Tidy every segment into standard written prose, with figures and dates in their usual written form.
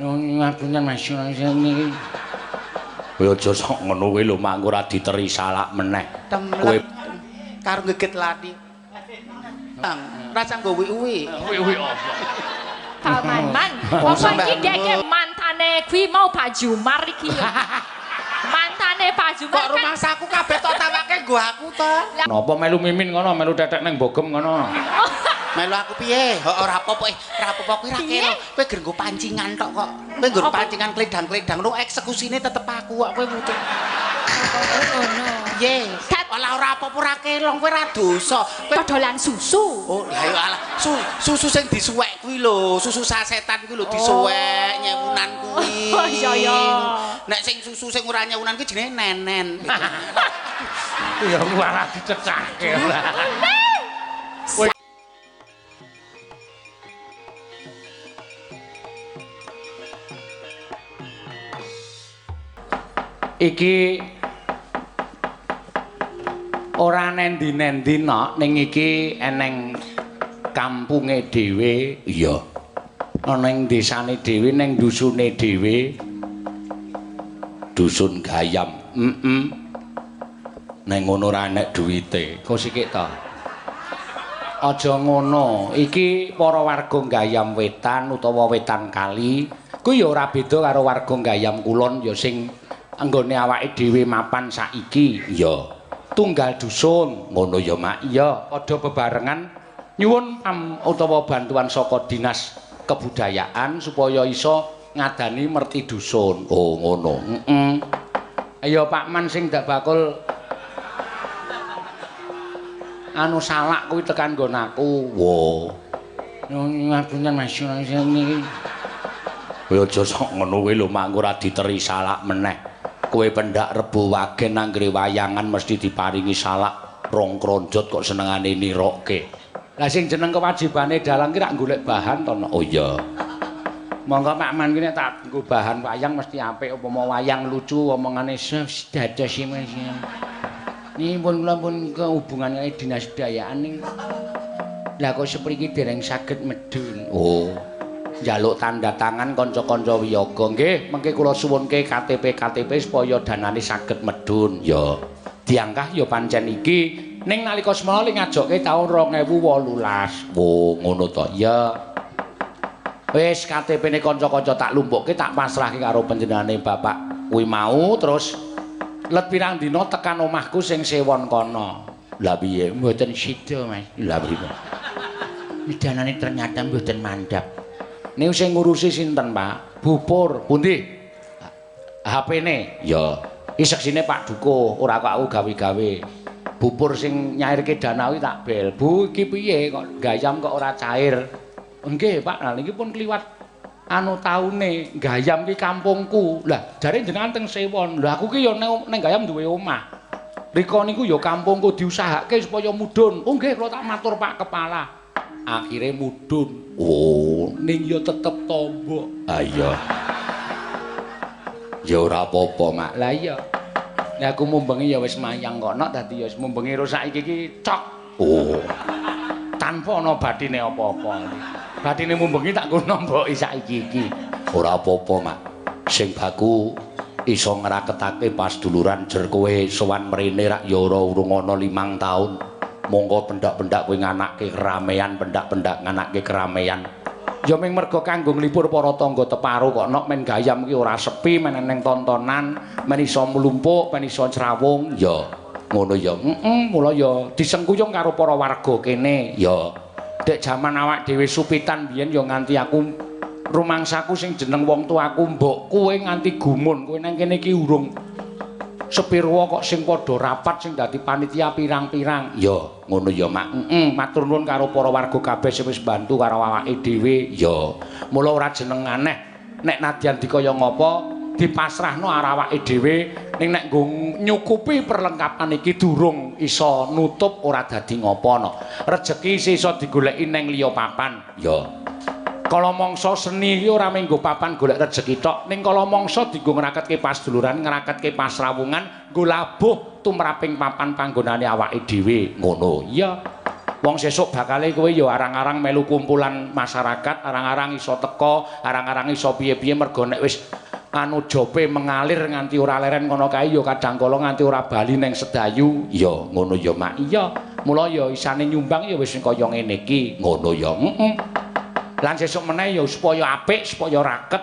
Ngapunten Mas niki. Kowe aja sok ngono kuwi lho mak ora diteri salak meneh. Kowe karo geget lati. Bang, rasa nggo wi-wi. Wi-wi apa? Pak Man-man. Apa iki gege mantane kuwi mau Pak Jumar iki ya. Mantane Pak Jumar kok rumangsaku kabeh tok tawake nggo aku to. Napa melu mimin ngono, melu tetek ning bogem ngono. Melu aku piye? Ora apa-apa, ora apa-apa kuwi ra kira. Kowe ger nggo pancingan tok kok. Kowe nggo pancingan kledang-kledang lu eksekusine tetep aku kok kowe wucuk. Ngono. Piye? Ora ora apa-apa ora kelong kowe ora dosa. Kowe dodolan susu. Oh, lah ya alah, susu sing disuwek kuwi lho, susu sasetan kuwi lho disuwek nyewunan kuwi. Oh iya iya. Nek sing susu sing ora nyewunan kuwi jenenge nenen. Ya malah dicecake ora. Iki ora nendi-nendi nok ning iki eneng kampunge dhewe. Iya. Ana ing desane dhewe, ning dusune dhewe. Dusun Gayam. Heeh. Ning ngono ora enek duwite. Kok sikik to? Aja ngono. Iki para warga Gayam Wetan utawa Wetan Kali kuwi ya ora beda karo warga Gayam Kulon ya sing anggone awake dhewe mapan saiki. Iya. Tunggal dusun ngono ya Mak. Iya, padha bebarengan nyuwun utawa bantuan saka Dinas Kebudayaan supaya iso ngadani merti dusun. Oh, ngono. Heeh. Ayo Pak Man sing dak bakul anu salak kuwi tekan nggon aku. Wo. Ngapunten Mas niki. Kowe aja sok ngono kuwi lho Mak, ora diteri salak meneh. Kowe pendak Rebo Wagen anggere wayangan mesti diparingi salak rong kronjot kok senengane nirokke. Lah sing jeneng kewajibane dalang ki rak golek bahan to. Oh iya. Monggo Pak Man ki nek tak nggo bahan wayang mesti apik, upama wayang lucu omongane dados iki Mas. Niki pun kula pun kehubungan kali Dinas Kebudayaan ning. Lah kok sepriki dereng saged medhun. Oh. Njaluk tanda tangan kanca-kanca wiyaga nggih, mengke kula suwunke KTP-KTP supaya danane saged medhun. Ya, diangkah ya pancen iki ning nalika semana li ngajokke taun 2018. Oh, ngono to. Ya. Wis KTP-ne kanca-kanca tak lumpukke, tak pasrahke karo panjenengane bapak kuwi mau, terus let pirang dina tekan omahku sing sewon kono. Lah piye? Mboten sida, Mas. Lah piye? Danane ternyata mboten mandhap. Niku sing ngurusi sinten, Pak? Bupur. Pundi? HP-ne? Ya. Iki seksine Pak Dukuh, ora kok aku gawe-gawe. Bupur sing nyairke dana kuwi tak bel. Bu, iki piye kok Gayam kok ora cair? Nggih, Pak. Lah niki pun kliwat anu taune. Gayam ki kampungku. Lah, jare jenengan teng Sewon. Lah aku ki ya neng Gayam duwe omah. Rika niku ya kampungku diusahake supaya mudhun. Oh nggih, kula tak matur Pak Kepala. Akhire mudhun. Oh, ning ya tetep tombok. Ah iya. Ya ora apa-apa, Mak. Lah iya. Lah aku mumbengi ya wis mayang kono dadi ya wis mumbengi ro saiki iki cok. Oh. Tanpa ana bathine apa-apa. Bathine mumbengi tak nggo nomboki saiki iki. Ora apa-apa, Mak. Sing baku iso ngraketake pasduluran jer kowe sowan mrene rak ya ora urung ana 5 taun. Monggo pendak-pendak kowe nganake keramaian, pendak-pendak nganake keramaian. Ya ming merga kanggo nglipur para tangga teparo kok nok men Gayam iki ora sepi, men eneng tontonan, men iso mlumpuk, men iso crawung. Ya, ngono ya. Heeh, mula ya disengkuyung karo para warga kene. Ya. Dek jaman awak dhewe supitan biyen ya nganti aku rumangsaku sing jeneng wong tuaku mbokku kowe nganti gumun kowe nang kene iki urung sepirwa kok sing padha rapat sing dadi panitia pirang-pirang. Ya, ngono ya, Mak. Heeh, matur nuwun karo para warga kabeh sing wis bantu karo awake dhewe. Ya, mula ora jeneng aneh nek nadyan dikaya ngapa dipasrahno karo awake dhewe, ning nek nggo nyukupi perlengkapan iki durung iso nutup ora dadi ngapa no. Rejeki iso digoleki ning liya papan. Ya. Kala mangsa seni iki ora mung nggo papan golek rejeki tok, ning kala mangsa dienggo ngraketke pasduluran, ngraketke pasrawungan, nggo labuh tumraping papan panggonane awake dhewe. Ngono. Iya. Wong sesuk bakale kowe ya arang-arang melu kumpulan masyarakat, arang-arang iso teka, arang-arang iso piye-piye mergo nek wis anu jope mengalir nganti ora leren kono kae ya kadang kala nganti ora bali ning Sedayu. Ya ngono ya, Mak. Iya. Mula ya isane nyumbang ya wis kaya ngene iki. Ngono ya. Heeh. Lan sesuk meneh ya supaya apik, supaya raket,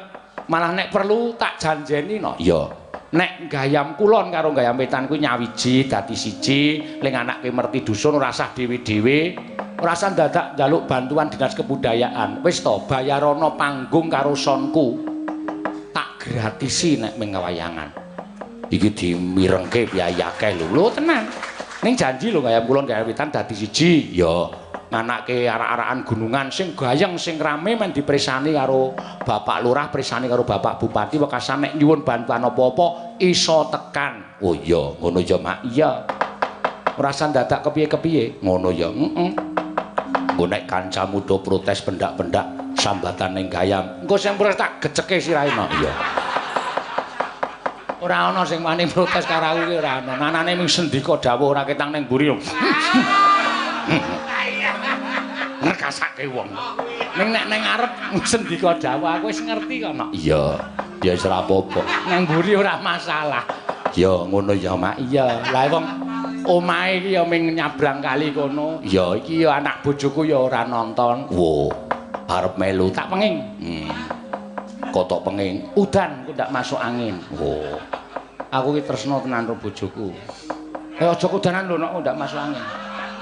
malah nek perlu tak janjeni no. Ya. Nek gayam kulon karo gayam wetan kuwi nyawiji dadi siji, ling anake merti dusun ora sah dhewe-dhewe, ora sah dadak njaluk bantuan Dinas Kebudayaan. Wis to, bayarana panggung karo sonku. Tak gratisi nek ming wayangan. Iki dimirengke biaya akeh lho. Lho tenan. Ning janji lho gayam kulon gayam wetan dadi siji. Ya. Nganake arak-arakan gunungan sing gayeng sing rame men dipresani karo Bapak Lurah, presani karo Bapak Bupati, wekasan nek nyuwun bantuan apa-apa iso tekan. Oh iya, ngono ya, Mak. Iya. Ora usah dadak kepiye-kepiye. Ngono ya. Heeh. Engko nek kancamu do protes pendak-pendak sambatan ning gayam, engko sing protes tak geceke sirahe, Mak. Iya. Ora ana sing wani protes karo aku ki ora ana. Nanane mung sendika dawuh ora ketang ning mburi. Ngrekasake wong. Ning nek nang ngarep sendika dawuh aku wis ngerti kok, Nok. Iya. Ya wis ora apa-apa. Nang mburi ora masalah. Ya ngono ya, Mak. Iya. Lah wong omahe iki ya ming nyabrang kali kono. Ya iki ya anak bojoku ya ora nonton. Wo, arep melu tak penging. Kotok penging. Udan ku ndak masuk angin. Wo. Aku iki tresno tenan karo bojoku. Eh aja kudanan lho, Nok, ndak masuk angin.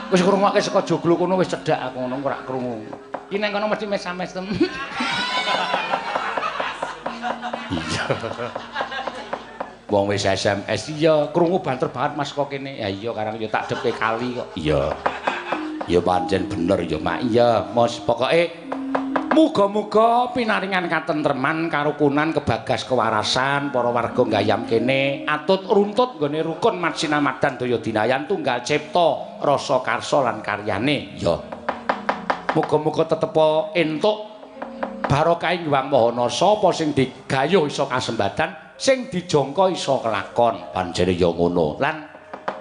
Wis ngrungokke saka joglo kono wis cedhak aku ngono ora krungu. Iki nang kono mesti mesam-mesem. Iya. Wong wis SMS iya krungu banter banget Mas kok kene. Ya iya karang ya tak depke kali kok. Iya. Ya pancen bener ya, Mak. Iya, Mas pokoke muga-muga pinaringan katentreman, karukunan, kebagas kewarasan para warga Gayam kene atut runtut nggone rukun matsinamadan daya dinayan tunggal cipta rasa karsa lan karyane. Ya. Muga-muga tetepa entuk barokah ing Hyang Maha Nasa, apa sing digayuh iso kasembadan, sing dijangka iso kelakon. Pancene ya ngono. Lan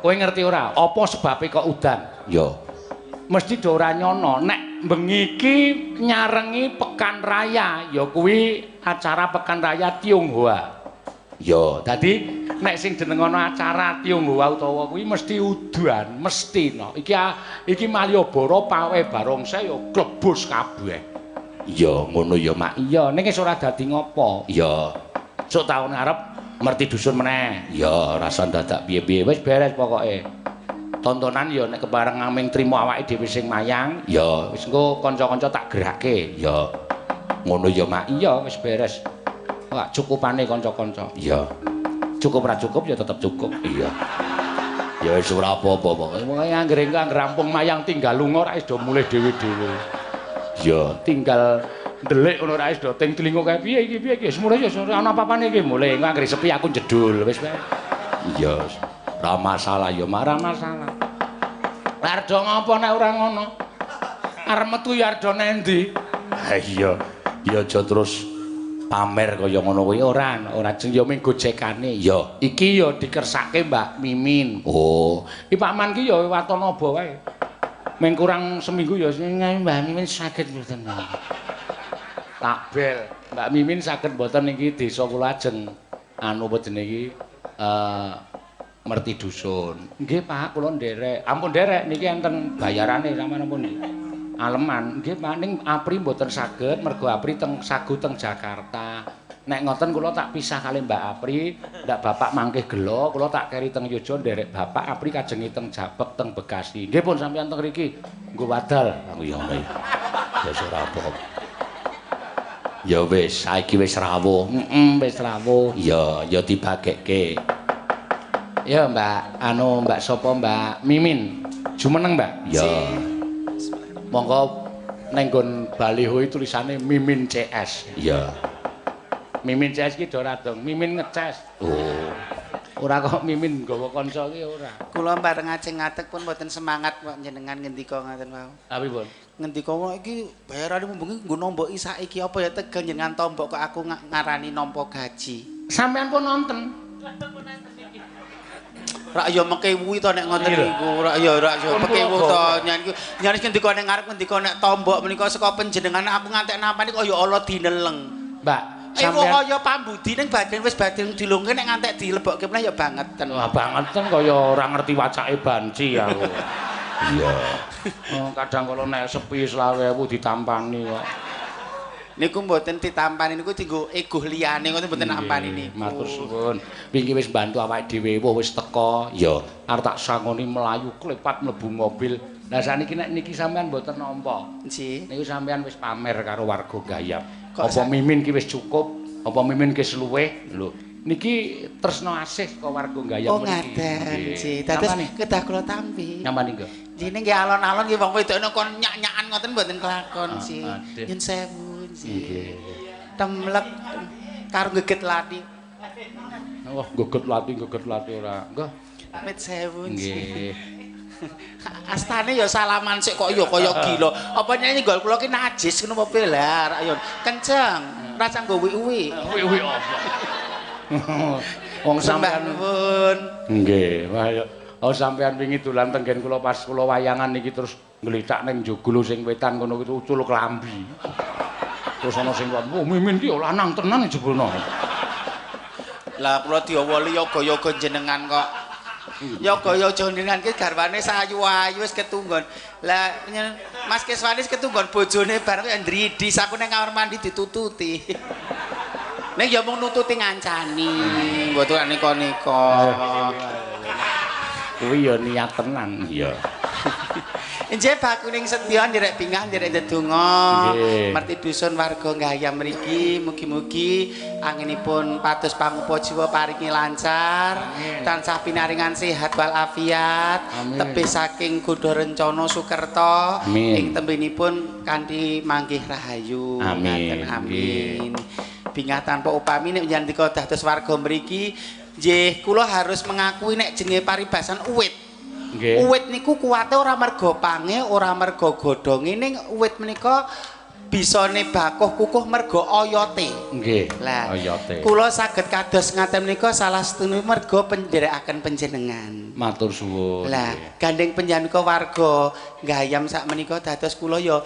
kowe ngerti ora apa sebabe kok udan? Ya. Mesti do ora nyono nek bengi iki nyarengi Pekan Raya, ya kuwi acara Pekan Raya Tionghoa. Ya, dadi nek sing jeneng ana acara Tionghoa utawa kuwi mesti udan, mesti no. Iki Malioboro pawe barongsai ya klebus kabeh. Ya, ngono ya, Mak. Iya, ning wis ora dadi ngopo. Ya. Sok taun ngarep merti dusun meneh. Ya, rasa dadak piye-piye wis beres pokoke. Tontonan ya nek kebareng aming trimo awake dhewe sing mayang, ya wis engko kanca-kanca tak gerake. Ya. Ngono ya, Mak. Iya, wis beres. Wah, cukupane kanca-kanca. Iya. Cukup ora cukup ya tetep cukup. Iya. Ya wis ora apa-apa pokoke. Pokoke anggere engko anggere rampung mayang tinggal lunga ora wis do mulih dhewe-dhewe. Ya, tinggal ndelik ngono ora wis do ting tlingo kae piye iki piye iki. Wis mulih ya ora ana apa-apane iki mulih. Engko anggere sepi aku jedul wis wae. Iya. Ora masalah ya, Mak, ora masalah. Ardo ngopo nek ora ngono? Arep metu ya ardo nendi? Ha iya, ya aja terus pamer kaya ngono kuwi ora, ora jeng ya mung gojekane. Ya, iki ya dikersake Mbak Mimin. Oh, iki Pak Man ki ya waton apa wae. Mung kurang seminggu ya Mbak Mimin saged mboten. Tak bel, Mbak Mimin saged mboten niki desa kula ajeng anu apa jenenge iki merti dusun. Nggih Pak, kula nderek. Ampun nderek niki enten bayarane sampean ampun niki. Aleman. Nggih Pak, ning Apri mboten saged mergo Apri teng sagu teng Jakarta. Nek ngoten kula tak pisah kali Mbak Apri, ndak bapak mangkih gelo, kula tak keri teng Yogya nderek bapak Apri kajengi teng Jabek teng Bekasi. Nggih pun sampean teng mriki nggo wadal. Aku ya ngono. Ya ora apa-apa. Ya wis, saiki wis rawuh. Heeh, wis rawuh. Ya, ya dibagekke. Ya Mbak, anu Mbak sapa Mbak Mimin. Jumeneng Mbak? Ya. Monggo neng nggon baliho iki tulisane Mimin CS. Ya. Mimin CS iki do ora dong, Mimin ngeces. Oh. Ora kok Mimin nggawa kanca iki ora. Kula bareng ajeng ngadeg pun mboten semangat kok jenengan ngendika ngoten wau. Lha pripun? Ngendika wae iki bayarane bengi nggo nomboki saiki apa ya tegel jenengan tombok kok aku ngarani nampa gaji. Sampeyan pun nonton. Rak ya mekewu to nek ngoten niku, rak ya mekewu to nyan iku. Nyan ngendika nek ngarep ngendika nek tombok menika saka panjenengan aku ngantek nampani kaya Allah dineleng. Mbak, sampeyan kaya pambudi ning badan wis badhe dilungke nek ngantek dilebokke meneh ya bangeten. Wah, bangeten kaya ora ngerti wacake banci aku. Iya. Oh, kadang kala nek sepi 20.000 ditampani kok. Niku mboten ditampani niku dienggo egoh liyane ngoten mboten nampani niku. Matur suwun. Wingi wis bantu awake dhewe wis teka. Ya, arep tak sangoni mlayu klepat mlebu mobil. Lah saniki nek niki sampean mboten nampa. Nggih. Niku sampean wis pamer karo warga Gayam. Apa mimin ki wis cukup? Apa mimin ki luweh? Lho, niki tresna asih saka warga Gayam mriki. Oh ngaten. Nggih. Dados kedah kula tampi. Nyampani nggih. Nggih nggih alon-alon nggih wong wedok kon nyak-nyakan ngoten mboten kelakon sih. Nyun sewu. Nggih. Temlek karo geget lati. Wah, geget lati ora. Nggih. Amit sewu. Nggih. Astane ya salaman sik kok ya kaya gila. Apa nyanyi gol kula ki najis ngono apa piye lah, ayo kenceng. Rasa nggo wi-wi. Wi-wi apa? Wong sampean nuwun. Nggih, wah ya. Oh sampean wingi dolan tenggen kula pas kula wayangan niki terus nglithak ning joglo sing wetan kono kuwi ucul klambi. Terus ana sing ngomong, "Mimin ki lanang tenan jebulno." Lah kula diawali yoga-yoga jenengan kok. Yoga-yoga jenengan ki garwane sayu-ayu wis ketunggon. Lah Mas Keswani wis ketunggon bojone bareng ya ndridis aku ning kamar mandi ditututi. Ning ya mung nututi ngancani, mboten nika-nika. Kuwi ya niat tenan. Iya. Injih bakuning setya nderek bingah nderek ndedonga merti dusun warga Gayam mriki mugi-mugi anginipun pados pangupa jiwa paringi lancar tansah pinaringan sehat walafiat tebih saking godha rencana sukerta ing tembinipun kanthi manggih rahayu. Amin. Amin. Bingah tanpa upami nek ngendika dados warga mriki nggih kula harus mengakui nek jenenge paribasan uwit. Uwit niku kuwate ora merga pange, ora merga godhonge, ning uwit menika bisane bakuh kukuh merga oyote. Nggih. Lah, oyote. Kula saged kados ngaten menika salah setunggal merga penderekaken panjenengan. Matur suwun. Lah, gandeng panjenengan warga Gayam sak menika dados kula ya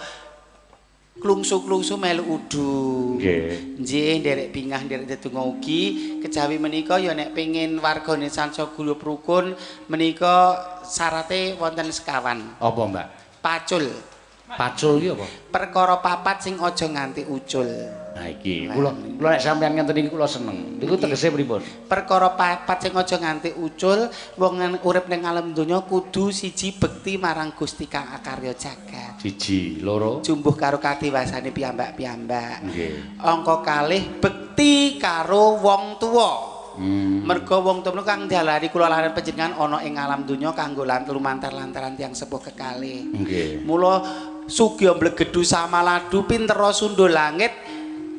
klungsu-klungsu melu udu. Nggih. Nggih, nderek bingah nderek dedonga ugi kejawi menika ya nek pengin wargane sansa guyub rukun menika syarate wonten sekawan. Apa, Mbak? Pacul. Pacul ki apa? Perkara papat sing aja nganti ucul. Nah iki, kula nek sampean ngenten iki kula seneng. Niku tegese pripun? Perkara papat sing aja nganti ucul, wong urip ning alam donya kudu siji bekti marang Gusti Kang Akarya jagat. Siji, loro jumbuh karo katiwasane piyambak-piyambak. Nggih. Angka kalih bekti karo wong tuwa. Merga wong tuwa kang dalari kula lan panjenengan ana ing alam donya kanggo lumantar-lantaran tiyang sepuh kekalih. Nggih. Mula sugih mblegedu samaladu pintera sundul langit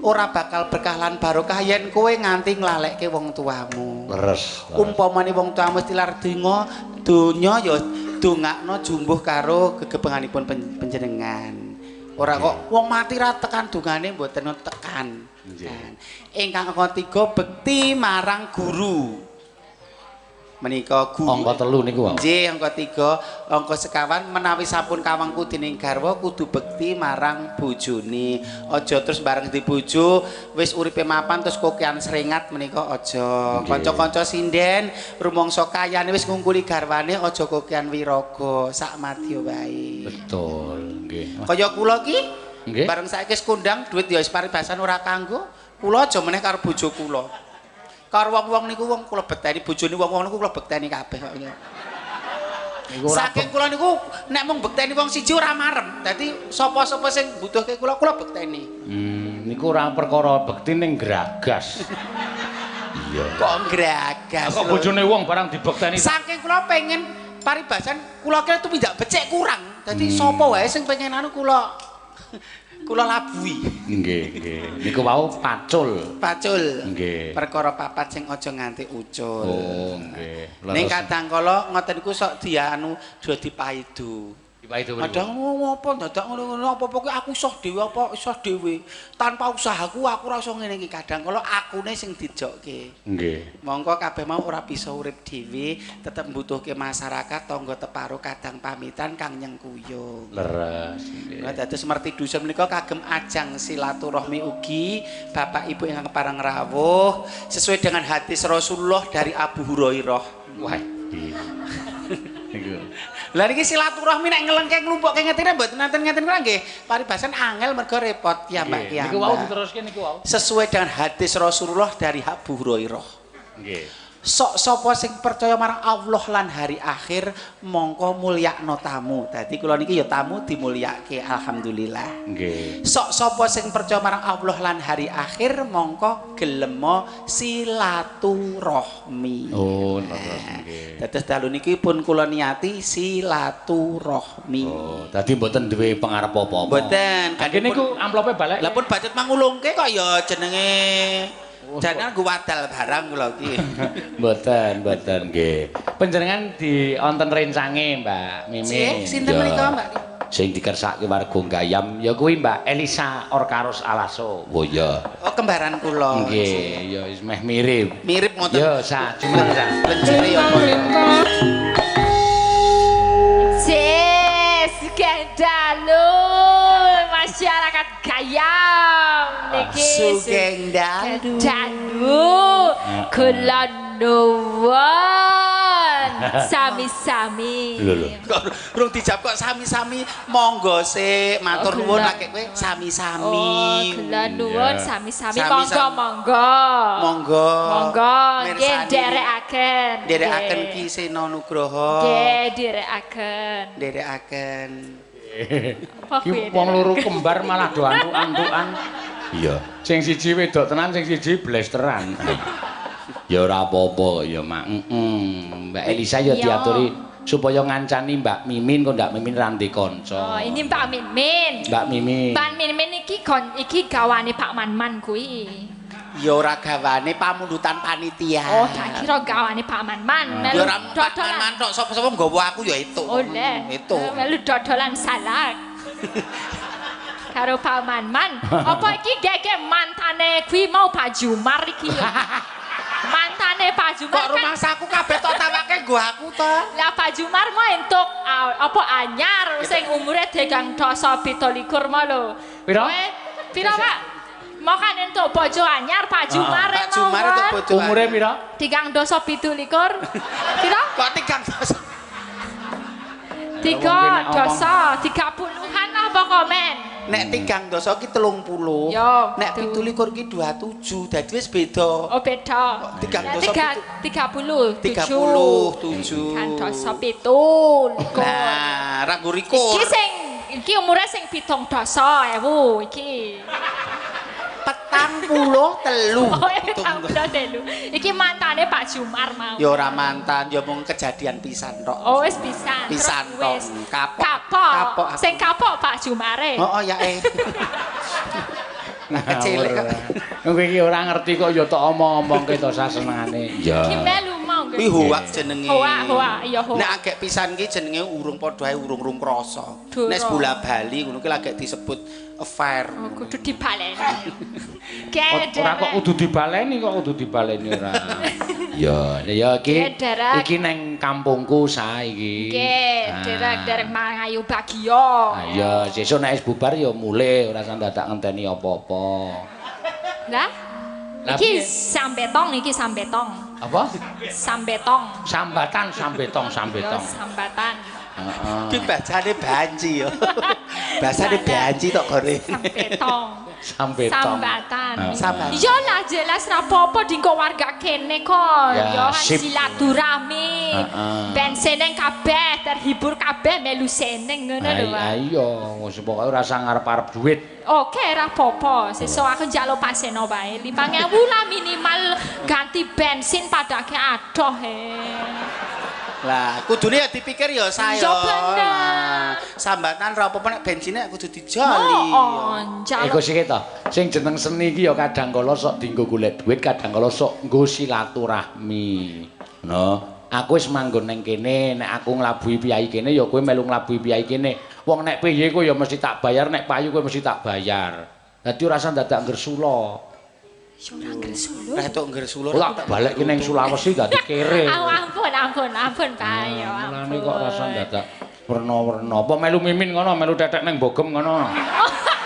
ora bakal berkah lan barokah yen kowe nganti nglalekke wong tuamu. Leres. Umpamane wong tuamu wis tilar donya, donya ya dongakno jumbuh karo gegebenganipun panjenengan. Ora kok wong mati ra tekan dongane mboten tekan. Nggih. Ingkang angka 3 bekti marang guru. Menika guru angka 3 niku wae. Nggih, angka 3, angka sekawan menawi sampun kawangku dening garwa kudu bekti marang bojone. Aja terus bareng di bojo wis uripe mapan terus kokean seringat menika aja. Kanca-kanca sinden rumangsa kayane wis ngungkuli garwane aja kokean wiraga sak madya wae. Betul, nggih. Kaya kula ki bareng saiki wis kondang duit ya wis paribasan ora kanggo, kula aja meneh karo bojo kula. Karo wong-wong niku wong kula bekteni bojone wong-wong niku kula bekteni kabeh kok. Saking kula niku nek mung bekteni wong siji ora marem. Dadi sapa-sapa sing mbutuhke kula kula bekteni. Niku ora perkara bekti ning gragas. Iya. Kok gragas. Kok bojone wong barang dibekteni. Saking kula pengen paribasan kula kira tumindak becik kurang. Dadi sapa wae sing pengen anu kula kula labuhi. Nggih, nggih. Niku wau pacul. Pacul. Nggih. Perkara papat sing aja nganti ucul. Oh, nggih. Ning kadang kala ngoten niku sok dianu do dipaidu. Dipaido pripun? Kadang ngopo dadak ngono-ngono apa-apa ki aku iso dhewe apa iso dhewe. Tanpa usahaku aku ora iso ngene iki. Kadang kala akune sing dijokke. Nggih. Mongko kabeh mau ora bisa urip dhewe, tetep mbutuhke masyarakat, tangga teparo kadang pamitan kang nyengkuyung. Leres nggih. Nah, dados merti dusun menika kagem ajang silaturahmi ugi Bapak Ibu ingkang pareng rawuh sesuai dengan hadis Rasulullah dari Abu Hurairah. Wah, iki. Niku. Lah niki silaturahmi nek ngelengke nglumpukke ngetine mboten nenten ngeten kula nggih. Paribasan angel mergo repot ya Mbak Nggih, niku wau diteruske niku wau. Sesuai dengan hadis Rasulullah dari Abu Hurairah. Nggih. Sok sapa sing percaya marang Allah lan hari akhir mongko mulyakno tamu. Dadi kula niki ya tamu dimulyake alhamdulillah. Nggih. Sok sapa sing percaya marang Allah lan hari akhir mongko gelemo silaturahmi. Oh, leres nggih. Dados dalu niki pun kula niati silaturahmi. Oh, dadi mboten duwe pengarep apa-apa. Mboten. Kene niku amplope balik. Lah pun bacut mangulungke kok ya jenenge jane nggo wadal barang kula iki. Mboten, mboten nggih. Panjenengan di wonten rencange Mbak Mimin. Nggih, sinten menika Mbak? Sing dikersake warga Gayam ya kuwi Mbak Elisa Orkaros Alaso. Oh iya. Oh, kembaran kula. Nggih, ya wis meh mirip. Mirip ngoten. Ya, sa jumeneng sa. Lencire ya padha. Jes, dalu masyarakat Gayam niki. Sugeng dalu. Dalu kula nuwun sami-sami. Lho lho. Kok rung dijawab kok sami-sami monggo sik matur nuwun lagi kowe sami-sami. Oh, kula nuwun sami-sami monggo monggo. Monggo. Monggo nggih nderekaken. Nderekaken Ki Seno Nugroho. Nggih, nderekaken. Nderekaken. Ki wong loro kembar malah do antuk-antukan. Iya. Sing siji wedok tenan, sing siji blesteran. Ya ora apa-apa ya, Mak. Mbak Elisa ya diaturi supaya ngancani Mbak Mimin kok Mbak Mimin ra ndek kanca. Oh, ini Mbak Mimin. Mbak Mimin. Mbak Mimin iki iki gawane Pak Manman kuwi. Ya ora gawane pamundutan panitia. Oh, tak kira gawane Pak Manman. Ya ora Pak Manman tok, sapa-sapa nggawa aku ya itu. Oleh. Itu. Melu dodolan salak. Karo Pak Manman. Apa iki gege mantane kuwi mau Pak Jumar iki ya. Mantane Pak Jumar kok rumangsaku kabeh tok tawake nggo aku to. Lah Pak Jumar mau entuk apa anyar sing umure degang 27 mau lho. Pira? Pira, Pak? Mau kan entuk bojo anyar Pak Jumar. Pak Jumar entuk bojo. Umure pira? 37. Pira? Kok 3 dosa? 3 dosa, 30-an lah pokok men. Nek 3 dosa ki 30. Nek 27 ki 27. Dadi wis beda. Oh, beda. 3 dosa 37. 37. 3 dosa 7. Nah, ra ngurikur. Iki sing iki umure sing 7 dosa ewu iki. 43. Oh, 73. Iki mantane Pak Jumar mau. Ya ora mantan, ya mung kejadian pisan tok. Oh, wis pisan. Pisan tok. Kapok. Kapok. Sing kapok Pak Jumare. Heeh, ya eh. Nah, kecilik kok. Kowe iki ora ngerti kok ya tok omong-omongke to sasenengane. Ya. Iki melu mau. Kuwi hoak jenenge. Hoak, hoak, iya hoak. Nek agek pisan ki jenenge urung padha ae urung-urung krasa. Nek bola bali ngono ki lagek disebut affair. Oh, kudu dibaleni. Ora kok kudu dibaleni kok kudu dibaleni ora. Ya, ya iki iki neng kampungku saiki. Nggih, derek-derek mangayu bagya. Ha iya, sesuk nek wis bubar ya mulih ora usah dadak ngenteni apa-apa. Lah, iki sambetong, iki sambetong. Apa? Sambetong. Sambatan, sambetong, sambetong. Ya, sambatan. Heeh. Iki bacane banci ya. Basane banci tok gore. Sambetong. Sambetong. Sambatan. Sambatan. Ya lah jelas ra apa-apa dingko warga kene kok. Ya silaturahmi. Ben seneng kabeh, terhibur kabeh melu seneng ngono lho, Pak. Iya, wis pokoke ora usah ngarep-arep duit. Oke, ra apa-apa. Sesuk aku njaluk paseno wae. 5.000 lah minimal ganti bensin padake adoh he. Lah, kudune ya dipikir ya saya. Ya bener. Sambatan ra apa-apa nek bensine kudu dijoli. Oh, iku sik to. Sing jeneng seni iki ya kadang kala sok dienggo golek duit, kadang kala sok nggo silaturahmi. Ngono. Aku wis manggon ning kene, nek aku nglabuhi piyayi kene ya kowe melu nglabuhi piyayi kene. Wong nek piye kowe ya mesti tak bayar, nek payu kowe mesti tak bayar. Dadi ora usah dadak ngresula. Ya ora ngresula. Ora tok ngresula. Lah balik ki ning Sulawesi dadi kere. Ampun, ampun, ampun, Pak. Ya ampun. Mulane kok ora usah dadak werna-werna. Apa melu mimin ngono, melu tetek ning Bogem ngono.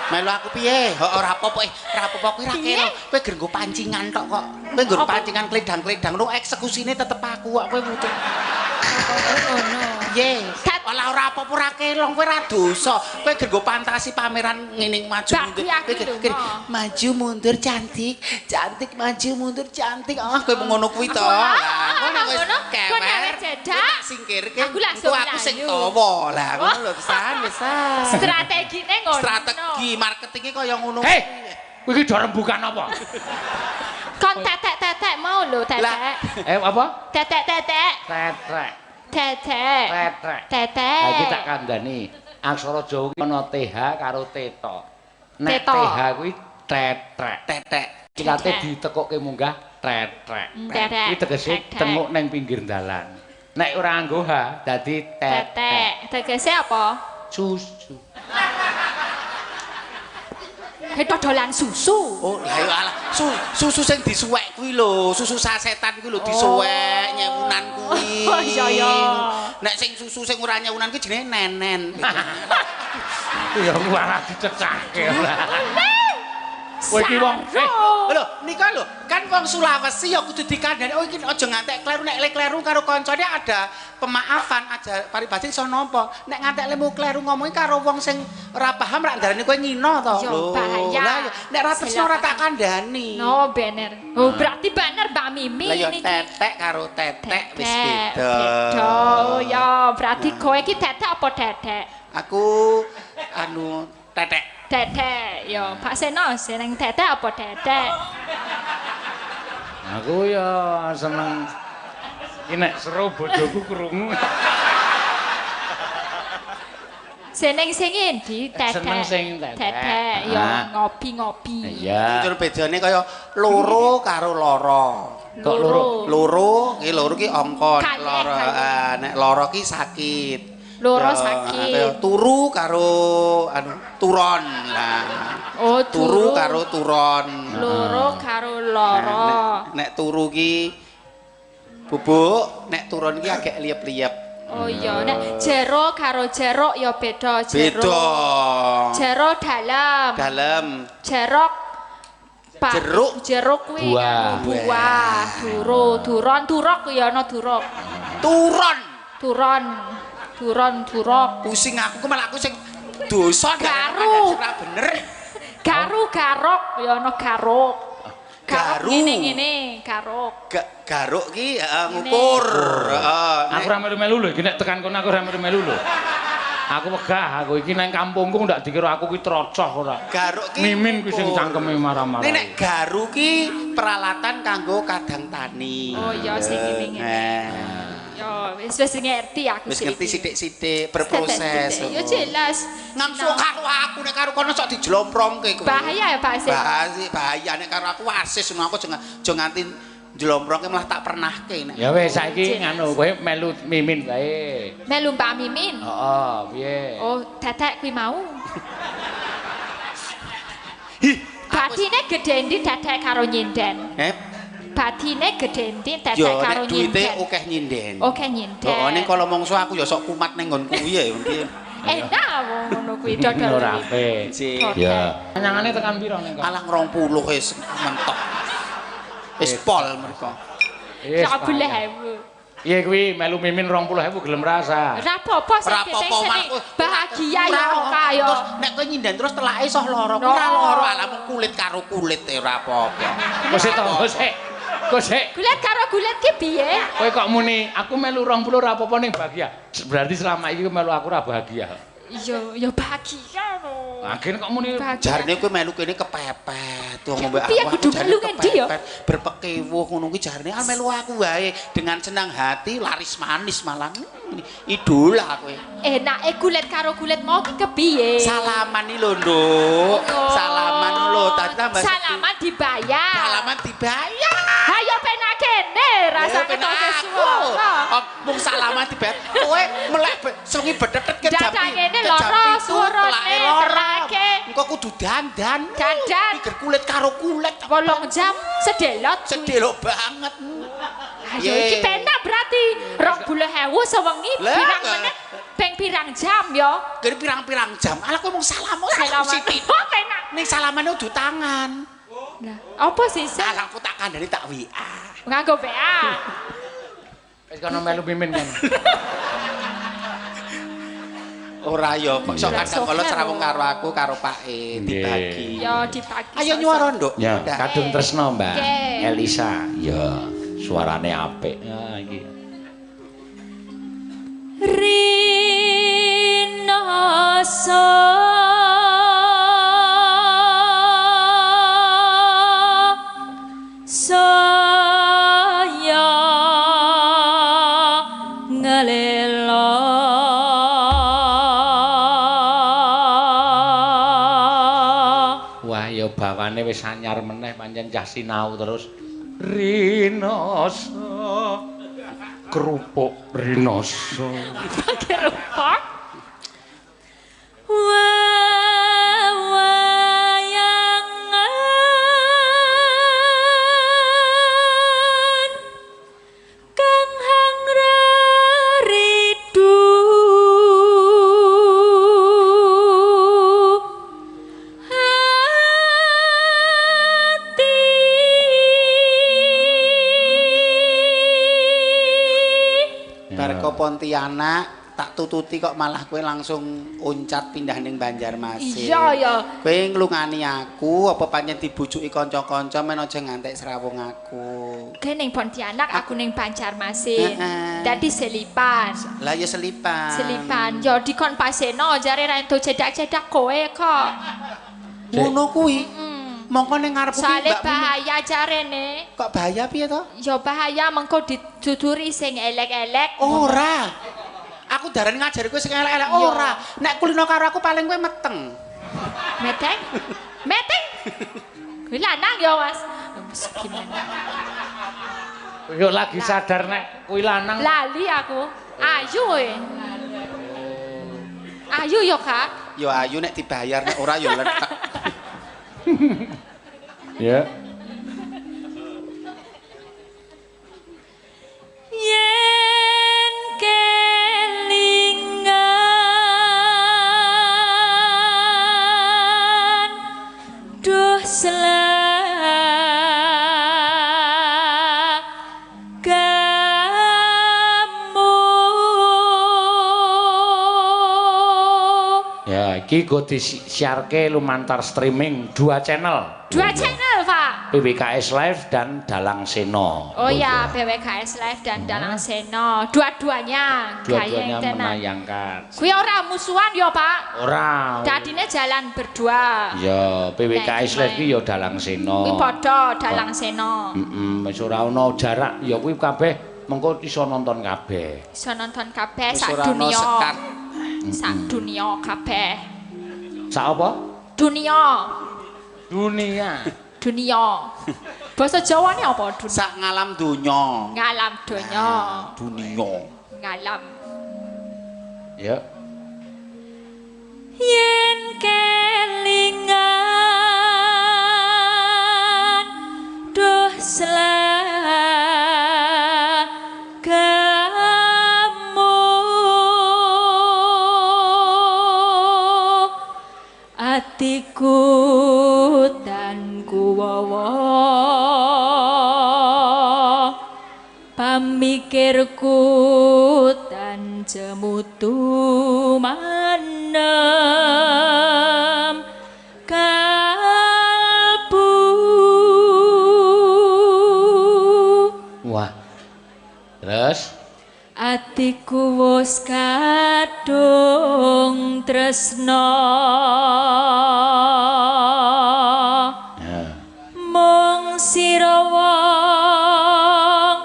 Melu aku piye? Ora apa-apa, ora apa-apa kowe ra kira. Kowe ger nggo pancingan tok kok. Kowe nggo pancingan kledang-kledang lu eksekusine tetep aku kok kowe wucuk. Ngono. Piye? Ora ora apa-apa ora kelong kowe ora dosa. Kowe ger nggo pantasi pameran ngene maju mundur. Kowe maju mundur cantik, cantik maju mundur cantik. Ah kowe ngono kuwi to. Lah ngono wis kewer. Tak singkirke. Engko aku sing tawa. Lah ngono lho pisan pisan. Strategine ngono. Strategi marketinge kaya ngono. Hei, kowe iki do rembukan apa? Kon tetek-tetek mau lho, tetek. Apa? Tetek-tetek. Tetek. Tetek. Tetek. Tetek. Ha iki tak kandhani. Aksara Jawa ki ana TH karo T to. Nek TH kuwi tetek. Tetek. Kilate ditekukke munggah tetek. Iki tegese tenguk ning pinggir dalan. Nek ora nganggo H dadi tetek. Tegese apa? Susu. Dodolan susu. Oh, lah ya alah, susu sing disuwek kuwi lho, susu sasetan kuwi lho disuwek nyewunan kuwi. Oh iya iya. Nek sing susu sing ora nyewunan kuwi jenenge nenen. Ya malah dicecake ora. Kowe iki wong lho, nika lho, kan wong Sulawesi ya kudu dikandhani. Oh iki aja ngantek kleru, nek kleru karo kancane ada pemaafan aja paribase iso nampa. Nek ngantek lemu kleru ngomongi karo wong sing ora paham rak ndarani kowe ngina to. Lho, lah nek ra tresno ora tak kandhani. No, bener. Oh, berarti bener Mbak Mimi niki. Lah ya tetek karo tetek wis beda. Beda. Oh ya, berarti kowe iki tetek apa dedek? Aku anu tetek. Tetek, yo Pak Seno seneng tetek apa dedek? Aku ya seneng iki nek seru bojoku krungu. Seneng sing endi tetek? Seneng sing tetek. Tetek, yo ngopi-ngopi. Iya. Jujur bedane kaya loro karo loro. Kok loro? Loro, iki loro ki angka, nek loro, nek loro ki sakit. Loro sakit. Turu karo anu turon. Lah. Oh, turu karo turon. Loro karo loro. Nek turu ki bubuk, nek turon ki agak liep-liep. Oh iya, nek jero karo jeruk ya beda jero. Beda. Jero dalem. Dalem. Jerok jeruk, jeruk kuwi buah. Duro, duron, turok ya ana durok. Turon. Turon. Turon turok. Pusing aku ku malah aku sing dosa garu. Ora bener. Garu garok ya ana garuk. Garu ngene-ngene, garuk. Garuk ki heeh ngukur. Heeh. Aku ora melu-melu lho iki nek tekan kono aku ora melu-melu lho. Aku wegah aku iki nang kampungku ndak dikira aku ki trocoh ora. Garuk ki mimin kuwi sing cangkeme marah-marah. Nek garu ki peralatan kanggo kadang tani. Oh iya sing ngene-ngene. Yo wis wis ngerti aku sih. Wis ngerti sithik-sithik berproses. Ya jelas. Ngamsu karo aku nek karo kono sok dijlomprongke kowe. Bahaya ya Pak Sih. Bahaya, bahaya nek karo aku asis ngono aku aja nganti njlomprongke malah tak pernahke nek. Ya wis saiki nganu kowe melu Mimin wae. Melu Mbak Mimin? Heeh, piye? Oh, tetek kuwi mau. Batine gedhe endi tetek karo nyinden? Heh. Batine gedhe endi tetek karo nyinden? Yo nek duwite akeh nyinden. Akeh nyinden. Heeh, ning kala mongso aku ya sok kumat ning nggon kuwi ya piye. Enak ngono kuwi dodol. Ora apik. Ya. Nyangane tekan pira ning kono? Alah 20 wis mentok. Wis pol mereka. 20.000. Iya kuwi melu Mimin 20.000 gelem rasa. Ora apa-apa sing bahagia ya ora ya. Terus nek kowe nyinden terus telake iso lara. Kuwi ora lara alamu kulit karo kulit ora apa-apa. Kok sik to, kok sik. Kok sik. Kulit karo kulit ki piye? Kowe kok muni aku melu 20 ora apa-apa ning bahagia. Berarti selama iki melu aku ora bahagia. Iya, ya bahagia no. Akhirnya kok muni jarne kowe melu kene kepepet. Wong ngombe aku kudu melu ngendi ya? Berpekewuh ngono kuwi jarne ah melu aku wae dengan senang hati laris manis malah idola kowe. Enake kulit karo kulit mau ki kepiye? Salaman iki lho, Nduk. Salaman lho, tambah salaman dibayar. Salaman dibayar. Ha ya penak kene rasa Bisa ketoke suara. Mung salaman dibet. Kowe melek sewengi bedetet ke jam. Dadak ngene lara suarane telake. Engko kudu dandan. Dandan. Pikir kulit karo kulit. 8 jam sedelot. Sedelok banget. Ayo iki penak berarti 20.000 sewengi pirang menit ping pirang jam ya. Kene pirang-pirang jam. Alah kowe mung salam sithik. Oh penak. Ning salamane udu tangan. Lah, apa sih? Alah aku tak kandhani tak WA. Nganggo WA. Wis kono melu mimin kan. Ora ya, kok sok kadang kala srawung karo aku karo Pake dibagi. Ya dibagi. Ayo nyuara, Nduk. Ya, kadung tresno, Mbak. Elisa. Ya, suarane apik. Ya iki. Rina saya ngelelo. Wah ya bawane wis anyar meneh pancen cah sinau terus. Rinoso kerupuk rinoso. Kerupuk. Wawayangan kang hangraridu hati. Barko Pontianak tak tututi kok malah kowe langsung uncat pindah ning Banjarmasin. Iya ya. Kowe nglungani aku apa pancen dibujuki kanca-kanca men aja ngantek srawung aku. Kowe ning Pontianak, aku ning Banjarmasin. Dadi selipan. Lah ya selipan. Selipan. Ya dikon Paseno jare ra entuk cedak-cedak kowe kok. Ngono kuwi. Mongko ning ngarepku ki Soale bahaya jarene. Kok bahaya piye to? Ya bahaya mengko diduduri sing elek-elek. Ora. Aku darani ngajari kowe sing elek-elek ora. Nek kulino karo aku paling kowe meteng. Meteng? Meteng? Kuwi lanang ya, Mas. Gimana? Yo lagi sadar nek kuwi lanang. Lali aku. Ayu kowe. Ayu yo, Kak. Yo ayu nek dibayar nek ora yo letek. Ya. Yen kelingan duh selagamu Ya, iki go disiarke lumantar streaming 2 channel. 2 channel, Pak. PWKS Live dan Dalang Seno. Oh ya, PWKS Live dan Dalang Seno. Dua-duanya. Dua-duanya menayangkan. Kuwi ora musuhan ya, Pak? Ora. Dadine jalan berdua. Ya, PWKS Live ki ya Dalang Seno. Kuwi padha Dalang Seno. Heeh, wis ora ana jarak ya kuwi kabeh mengko iso nonton kabeh. Iso nonton kabeh sak dunia. Sak dunia kabeh. Sak apa? Dunia. Dunia. Dunia. Basa Jawane apa dunia? Sak ngalam donya. Ngalam donya. Dunia. Ngalam. Ya. Yen kelingan duh selagamu atiku tan kuwawa pamikirku tan cemutu manem kalbu. Wah. Terus atiku wis kadung tresna mung sira wong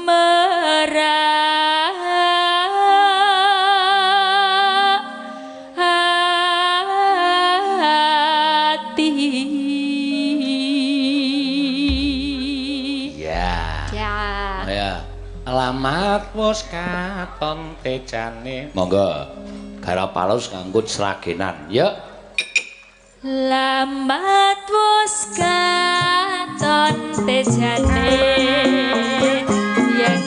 merah ati. Ya. Ya. Ya. Alamat wis katon tejane. Monggo. Garap alus nganggo sragenan. Yuk. Lamat wis katon tejane yen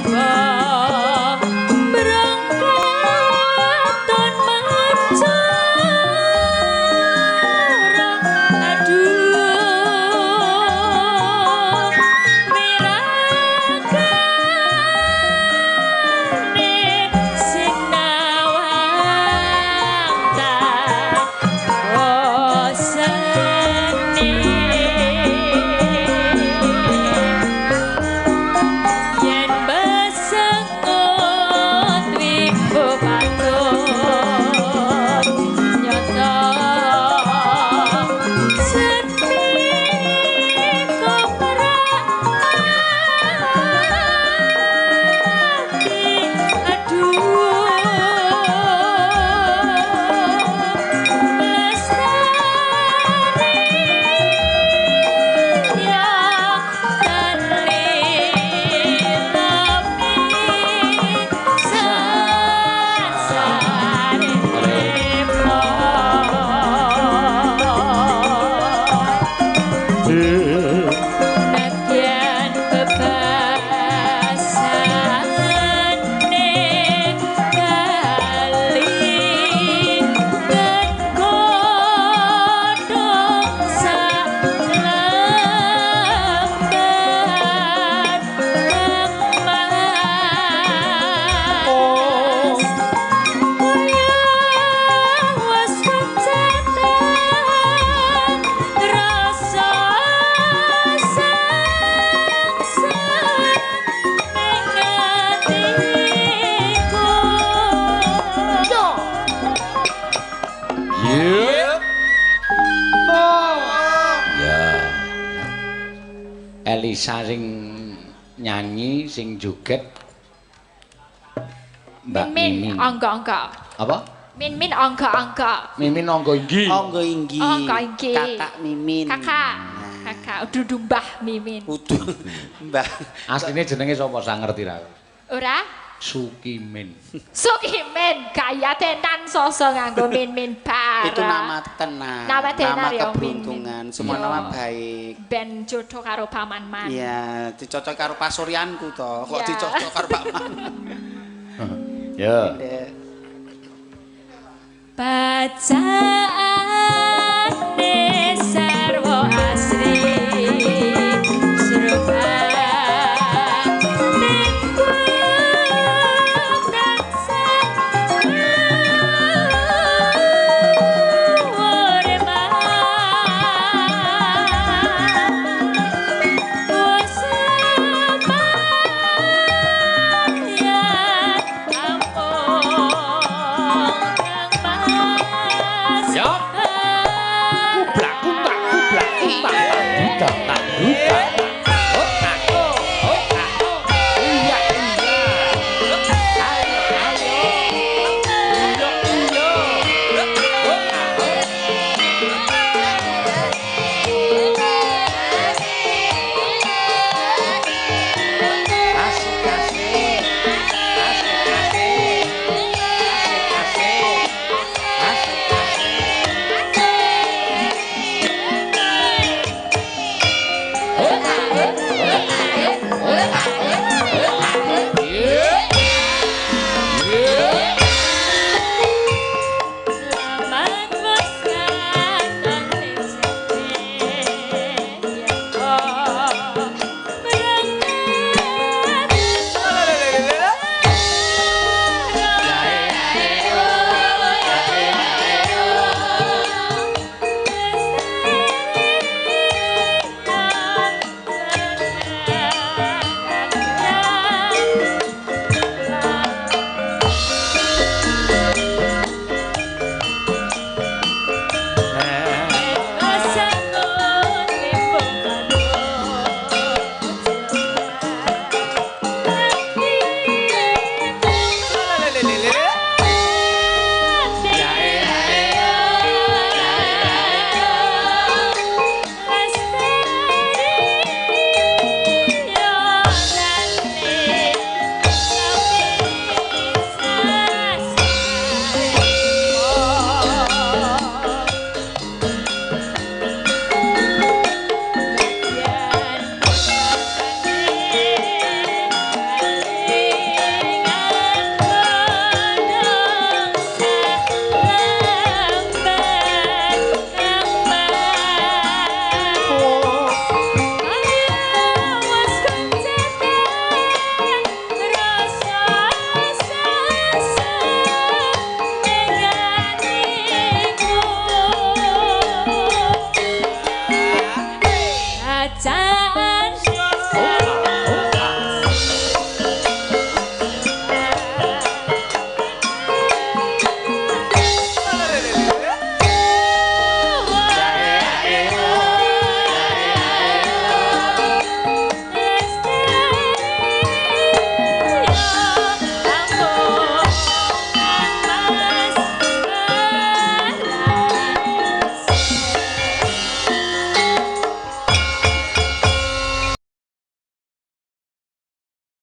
Elisa sing nyanyi, sing joget Mbak Mimin. Angga-angga. Apa? Mimin angga-angga. Mimin angga inggi. Angga inggi. Angga inggi. Kakak Mimin. Kakak. Kakak udu Mbah Mimin. Udu Mbah. Asline jenenge sapa sang ngerti ra? Ora? Sukimin. Sukimin gaya tenan sosok nganggo min-min bara. Itu nama tenan. Nama tenan nama keberuntungan, ya, semua nama baik. Ben jodoh karo Paman Man. Iya, dicocok karo pasuryanku to. Kok dicocok karo Pak Man. Ya. Bacaan